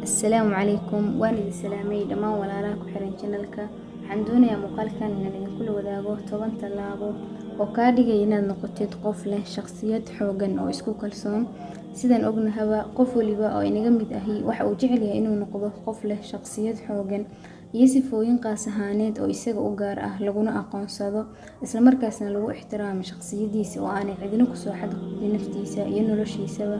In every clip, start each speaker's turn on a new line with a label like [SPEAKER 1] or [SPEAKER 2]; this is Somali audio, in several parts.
[SPEAKER 1] Assalaamu calaykum, waan idin salaamay dhammaan walaalaha ku xiran channelka. Waxaan doonayaa muuqaalkan inaan idinkula wadaago 10 tallaabo oo kaa dhigaya inaad noqotid qof leh shakhsiyad xooggan oo isku kalsoon. Sidaan ognahaba, qof waliba oo inaga mid ahi waxa uu jecel yahay inuu noqdo qof leh shakhsiyad xooggan iyo sifooyin qaas ahaaneed oo isaga u gaar ah, laguna aqoonsado, isla markaasna lagu ixtiraamo shakhsiyadiisa oo aanay cidina kusoo xadgudbin naftiisa iyo noloshiisaba.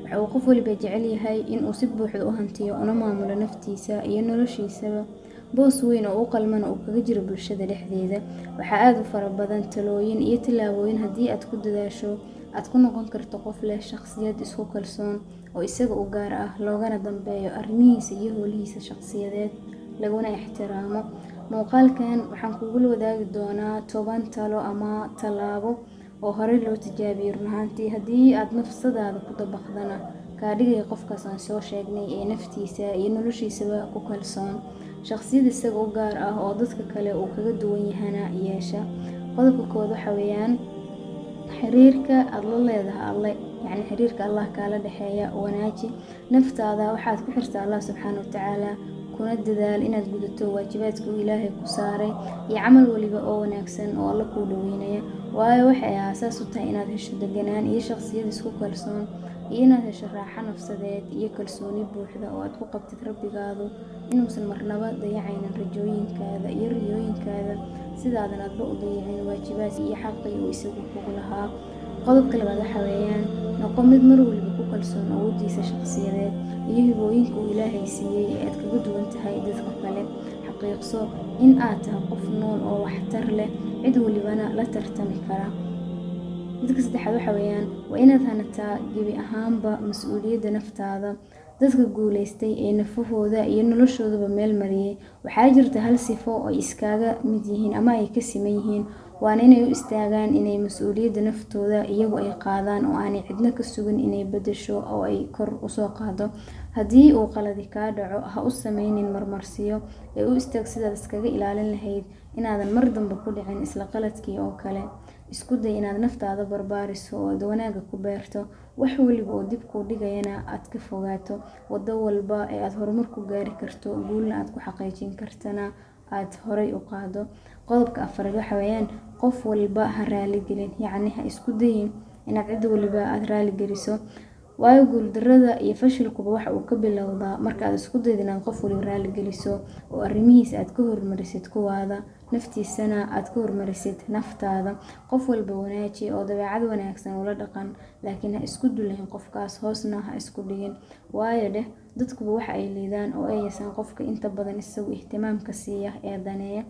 [SPEAKER 1] Waxa uu qof waliba jecel yahay in uu si buuxda u hantiyo una maamulo naftiisa iyo noloshiisaba, boos weyn oo u qalmana uu kaga jiro bulshada dhexdeeda. Waxaa aad u fara badan talooyin iyo tallaabooyin haddii aad ku dadaasho aad ku noqon karto qof leh shakhsiyad isku kalsoon oo isaga u gaar ah, loogana dambeeyo arrimihiisa iyo howlihiisa shakhsiyadeed, laguna ixtiraamo. Muuqaalkan waxaan kugula wadaagi doonaa 10 talo ama tallaabo oo horey loo tijaabiyey, run ahaantii haddii aad nafsadaada ku dabaqdana kaa dhigaya qofkaas aan soo sheegnay ee naftiisa iyo noloshiisaba ku kalsoon, shakhsiyad isaga u gaar ah oo dadka kale uu kaga duwan yahana yeesha. Qodobka koowaad waxa weeyaan xiriirka aada la leedahay Alle, yacni xiriirka Allah kaala dhexeeya wanaaji. Naftaada waxaad ku xirtaa Allah subxaana watacaala, kuna dadaal inaad gudato waajibaadka uu Ilaahay ku saaray iyo camal waliba oo wanaagsan oo Alla kuu dhaweynaya, waayo waxay aasaas u tahay inaad hesho deganaan iyo shakhsiyad isku kalsoon, iyo inaad hesho raaxo nafsadeed iyo kalsooni buuxda oo aad ku qabtid Rabbigaadu inuusan marnaba dayacaynin rajooyinkaada iyo riyooyinkaada, sidaadan adba u dayacin waajibaadkii iyo xaqii uu isagu kugu lahaa. Qodobka labaad waxa weeyaan noqo mid mar waliba ku kalsoon awoodiisa shakhsiyadeed iyo hibooyinka uu Ilaahay siiyey ee aad kaga duwan tahay dadka kale. Xaqiiqso in aad tahay qof nool oo waxtar leh, cid walibana la tartami kara. Midka saddexaad waxa weeyaan waa inaad hanataa gebi ahaanba mas-uuliyadda naftaada. Dadka guuleystay ee nafahooda iyo noloshoodaba meel mariyay waxaa jirta hal sifo oo ay iskaga mid yihiin ama ay ka siman yihiin, waana inay u istaagaan inay mas-uuliyadda naftooda iyagu ay qaadaan oo aanay cidna ka sugin inay bedesho oo ay kor usoo qaado. Haddii uu qaladi kaa dhaco, ha u sameynin marmarsiyo ee u istaag sidaad iskaga ilaalin lahayd inaadan mar dambe ku dhicin isla qaladkii oo kale. Isku day inaad naftaada barbaariso oo aad wanaagga ku beerto, wax waliba oo dib kuu dhigayana aad ka fogaato, waddo walba ee aad horumar ku gaari karto, guulna aad ku xaqiijin kartana aad horay u qaado. Qodobka afraad waxa weeyaan qof walba ha raaligelin, yacni ha isku dayin inaad cid waliba aad raaligeliso, waayo guuldarrada iyo fashilkuba waxa uu ka bilowdaa marka aad isku daydo inaad qof waliba raaligeliso oo arrimihiisa aad ka hormarisid kuwaada, naftiisana aad ka hormarisid naftaada. Qof walba wanaaji oo dabeecad wanaagsan ula dhaqan, laakiin ha isku dulayn qofkaas, hoosna ha isku dhigin. Waayo dheh, dadkuba waxa ay liidaan oo ay yeesaan qofka inta badan isagu ihtimaamka siiya ee daneeya.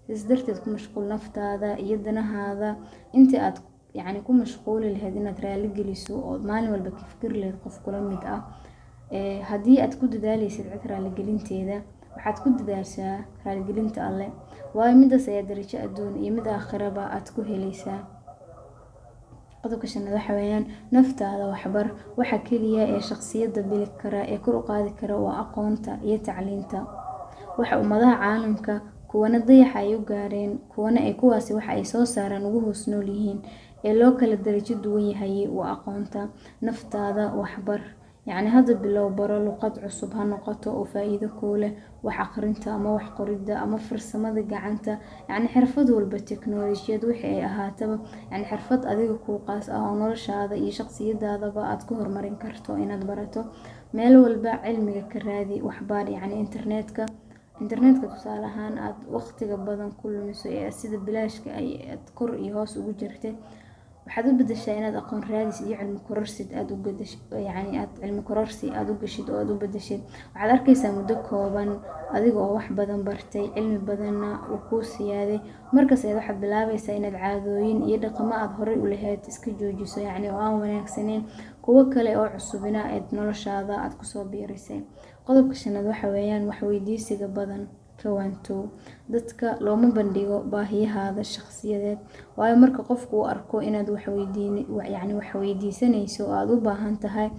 [SPEAKER 1] Sidaas darteed ku mashquul naftaada iyo danahaada intii aad yacni ku mashquuli lahayd inaad raaligeliso oo maalin walba ka fikiri lahayd qof kula mid ah. Haddii aad ku dadaaleysid cid raaligelinteeda, waxaad ku dadaashaa raaligelinta Alle, waayo midaas ayaa darajo adduun iyo mid aakhiraba aad ku heleysaa. Qodobka shanaad waxa weeyaan naftaada waxbar. Waxa keliya ee shakhsiyadda bili kara ee kor u qaadi kara waa aqoonta iyo tacliinta. Waxa ummadaha caalamka kuwana dayaxa ay u gaareen, kuwana ay kuwaasi waxa ay soo saaraan ugu hoos nool yihiin ee loo kala darajo duwan yahay waa aqoonta. Naftaada waxbar, yacni hadda bilow, baro luqad cusub ha noqoto oo faa'iido kuu leh, wax aqrinta ama wax qoridda ama farsamada gacanta, yacni xirfad walba, teknolojiyad wixii ay ahaataba, yacni xirfad adiga kuu qaas ah oo noloshaada iyo shakhsiyadaadaba aad ku horumarin karto inaad barato. Meel walba cilmiga ka raadi, waxbaar, yacni internetka tusaale ahaan aad waqtiga badan ku lumiso ee sida bilaashka ay aad kor iyo hoos ugu jirtay, waxaad u bedeshaa inaad aqoon raadis iyo cilmi kororsid aad u bedeshid, yacni aad cilmi kororsi aad u gashid oo aad u bedeshid. Waxaad arkaysaa muddo kooban adiga oo wax badan bartay, cilmi badanna uu kuu siyaaday. Markaas ayaad waxaad bilaabaysaa inaad caadooyin iyo dhaqamo aad horay u lahayd iska joojiso, yacni oo aan wanaagsaneyn, kuwo kale oo cusubina aad noloshaada aad kusoo biirisay. Qodobka shanaad waxa weeyaan wax weydiisiga badan ka waantow. Dadka looma bandhigo baahiyahaada shakhsiyadeed, waayo marka qofku uu arko inaad waxweydiin, yacni wax weydiisanayso oo aad u baahan tahay,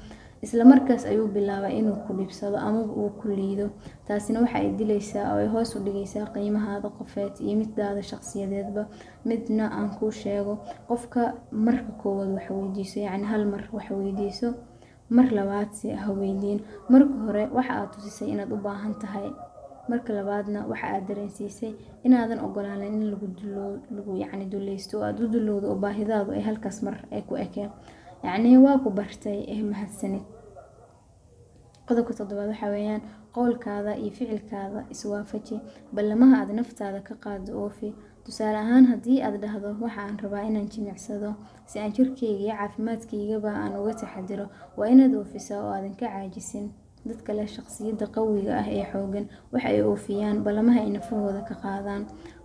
[SPEAKER 1] isla markaas ayuu bilaabaa inuu ku dhibsado amaba uu ku liido. Taasina waxa ay dilaysaa oo ay hoos u dhigaysaa qiimahaada qofeed iyo midaada shakhsiyadeedba. Midna aan kuu sheego, qofka marka koowaad wax weydiiso, yacni hal mar wax weydiiso, Mar labaadse ha weydiin. Marka hore waxa aad tusisay inaad u baahan tahay. Marka labaadna waxa aad dareensiisay inaadan ogolaanin in lagu yacni duleysto oo aad u dulowdo oo baahidaadu ay halkaas mar ay ku ekeen. Yacni waa ku bartay ee mahadsanid. Qodobka toddobaad waxa weeyaan qowlkaada iyo ficilkaada iswaafaji. Ballamaha aad naftaada ka qaado oofi. Tusaale ahaan, haddii aad dhahdo waxa aan rabaa inaan jimicsado si aan jirkeyga iyo caafimaadkeygaba aan uga taxadiro, waa inaad oofisaa oo aadan ka caajisin. Dadka leh shaqsiyadda qawiga ah ee xooggan waxa ay oofiyaan ballamaha ay nafahooda ka qaadaan.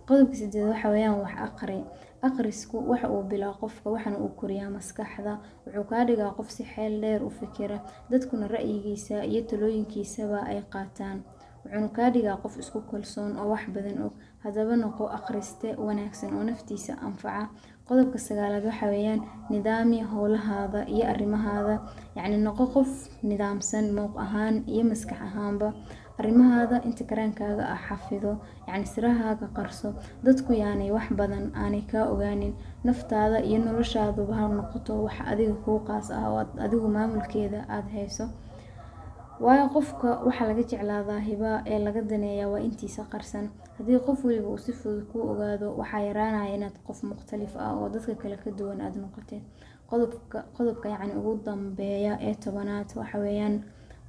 [SPEAKER 1] Qodobka sideedaad waxa weeyaan wax aqri. Akhrisku waxa uu bilaa qofka, waxana uu koriyaa maskaxda. Wuxuu kaa dhigaa qof si xeel dheer u fikira, dadkuna ra'yigiisa iyo talooyinkiisaba ay qaataan. Wuxuuna kaa dhigaa qof isku kalsoon oo wax badan og. Haddaba noqo akhriste wanaagsan oo naftiisa anfaca. Qodobka sagaalaad waxa weeyaan nidaami howlahaada iyo arrimahaada. Yacni noqo qof nidaamsan muuq ahaan iyo maskax ahaanba. Arrimahaada inta karaankaaga ah xafido, yacni sirahaaga qarso. Dadku yaanay wax badan aanay kaa ogaanin. Naftaada iyo noloshaaduba ha noqoto wax adiga kuu qaas ah oo aad adigu maamulkeeda aad hayso. Waayo qofka waxa laga jeclaadaa hiba ee laga daneeyaa waa intiisa qarsan. Haddii qof waliba uu si fudud kuu ogaado, waxaa yaraanaya inaad qof mukhtalif ah oo dadka kale ka duwan aad noqotid. Qodobka yacni ugu dambeeya ee tobanaad waxa weeyaan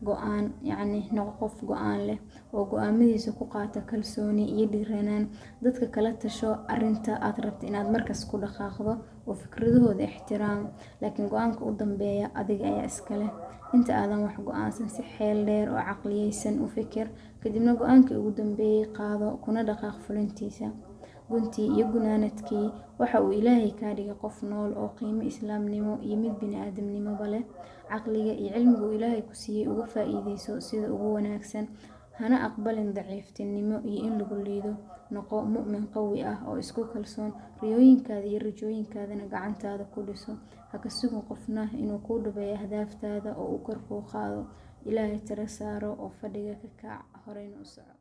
[SPEAKER 1] go'aan. Yacni noqo qof go'aan leh oo go'aamadiisa ku qaata kalsooni iyo dhiiranaan. Dadka kala tasho arrinta aad rabto inaad markaas ku dhaqaaqdo oo fikradahooda ixtiraam, laakiin go'aanka u dambeeya adiga ayaa iska leh. Inta aadan wax go'aansan si xeel dheer oo caqliyeysan u fikir, kadibna go'aankii ugu dambeeyay qaado kuna dhaqaaq fulintiisa. Guntii iyo gunaanadkii waxa uu Ilaahay kaa dhigay qof nool oo qiimo islaamnimo iyo mid bini'aadamnimoba leh. Caqliga iyo cilmiga uu Ilaahay ku siiyay uga faa'iideyso sida ugu wanaagsan. Hana aqbalin daciiftinimo iyo in lagu liido. Noqo mu'min qawi ah oo isku kalsoon. Riyooyinkaada iyo rajooyinkaadana gacantaada ku dhiso. Ha ka sugin qofna inuu kuu dhabeeyo ahdaaftaada oo uu kor kuu qaado. Ilaahay tala saaro oo fadhiga ka kac, horeyna u soco.